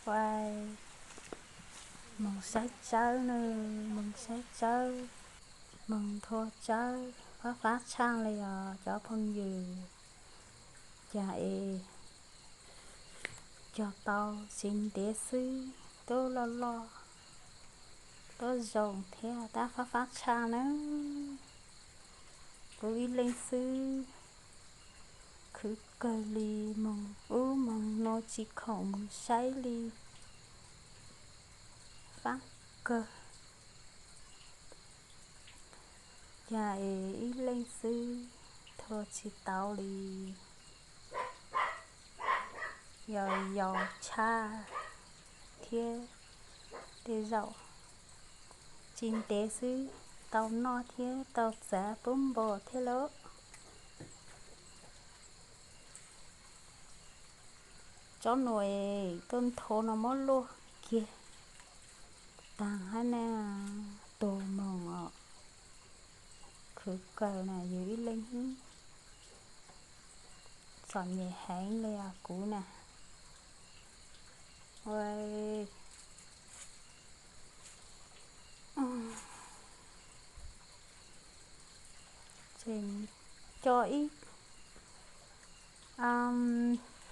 Ua, moog saib tsawb na, moog saib tsawb, moog nthua tsawb, fab fab tshaaj le os cov phooj ywg. Ca es cog tau tsis ntev xwb, tub loj loj, tub zoo thiab tab fab fab tshaaj na. Kuv ib leeg xwb, khwv kawg li, moog ub moog no tsis khoom moog saib li, fab kawg. Ca es ib leeg xwb, thua tsis tau li, yog yau tshaj thiab, tej zaum tsis ntev xwb tau noj thiab tau txav pub npo thiab lauj. Tsob nuav tuaj ntho no muab luaj kiag taag hab na, tuag moog os. Khwv kawg na, yug ib leeg txom nyem heev li os kuv na. Coj ib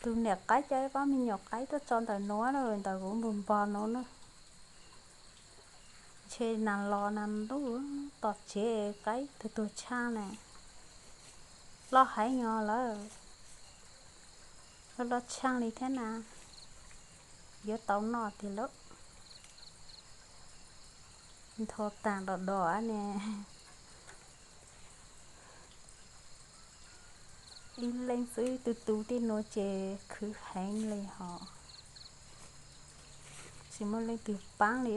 tug niam qaib coj ib pob me nyuam qaib tuaj tso ntawm nuav na, ntawm kuv npog npog nuav na. Ntshe nas los nas ntuj, tom tsev qaib tuag tuag tshaaj na. Loj heev os lawm, loj loj tshaaj li thiab na. Yuav tau noj tiag lauj. Ntho taag dos dos ne. Ib leeg xwb tu tu tej nuav ces khwv heev li hos, tsis muaj leej twg paab li.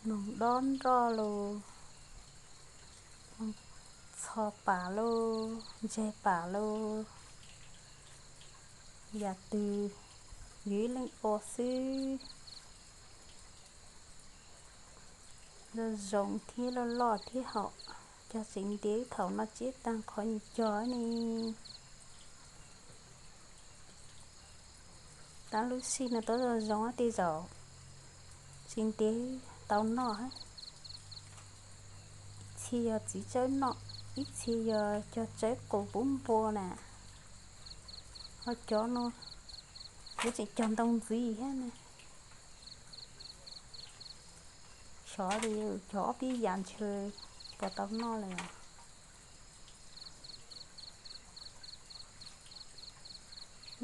Moog dob nroj lug, moog txho pam lug, ntseg pam lug, yam twg yug ib leeg ua xwb. Zoo zoo thiab loj loj thiab hos, cog tseem ntev thaum no tsiab taag qhov nyuag cog ne. Tab lub sij no tuaj zoo zoo tej zaum tsis ntev tau noj. Ib txhia yog txiv tsawb noj, ib txhia yog cog tsawb qus pub npua na. Ho cov no yuav tseem cog ntoo ntxiv thiab na. Xyov li, cog ob peb yam ntshe puas tau noj li os.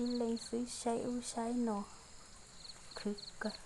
Ib leeg xwb saib ub saib no, khwv kawg.